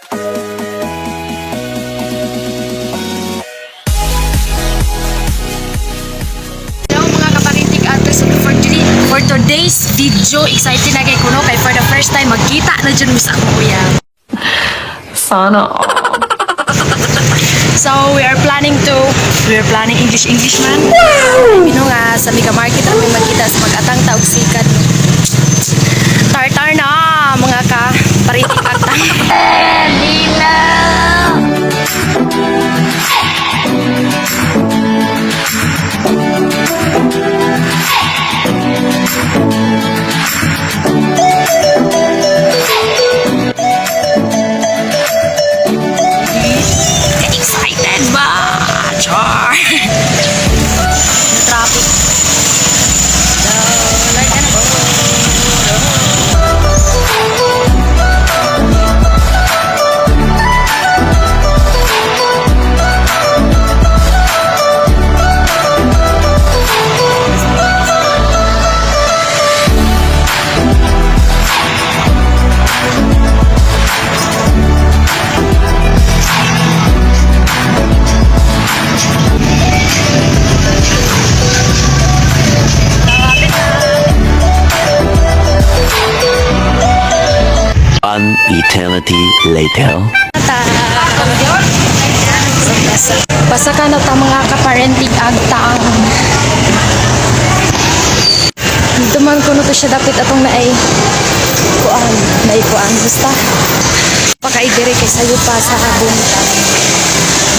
Hello mga kaparintig ato. So for today's video, excited na kay kuno kay for the first time magkita na jud mi sa akong kuya. Sana all. So we are planning English English man. Wow! Nga sa Mega Market kami magkita sa mag-atang taog sikat. Tartar na mga ka paritik agtang. Excited ba? Char! Traffic. So, like ano? Traffic. One eternity later. Ta. Basta ka na ta mga kaparenting agtang. Dito man kuno to siya dapat atong naay kuan, naay kuan basta. Pakaidire kay sayo pa sa buntag.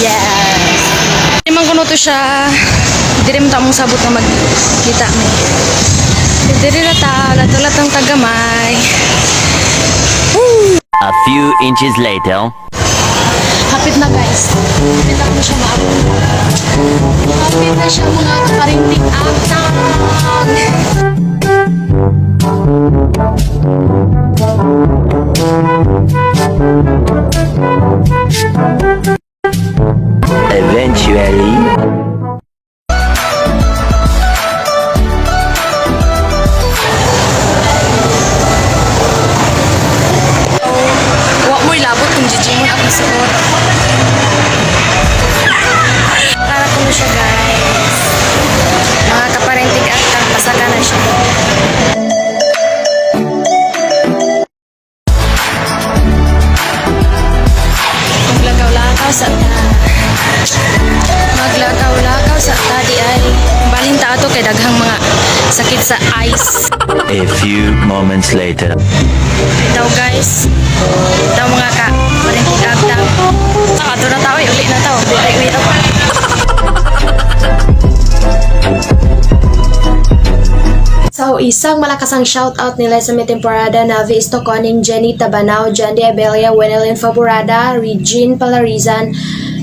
Yes. Di man kuno to siya dire man ta among sabot nga magkita mi. Dire ra ta, latulat ang tagamay. A few inches later. Hapit na guys. Hapit na ko siya maabot. Hapit na siya mga kaparinting atang. Eventually. Wa mo'y labot kung jijimon akong suot. Para ko na siya guys. Mga kaparenting atang, pasaka na siya. Maglakaw-lakaw sa ta. Maglakaw-lakaw sa ta di ay. Balhin ta ato kay daghang mga sakit sa eyes. A few moments later. Daw guys. Daw mga ka. Parintig agtang. Ato na tao, uli na tao. Ay, uwi ako. So, isang malakasang shoutout nila sa may temporada na V. Estoconing, Jenny Tabanao, Jandy Abelia, Wenelyn Faborada, Regine Palarizan,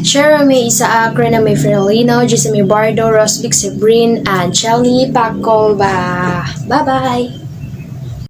Jeremy Isaac, Rena May Ferolino, Jessamy Bardo, Rosvic Sebrin, and Chelny Pacolba. Bye-bye!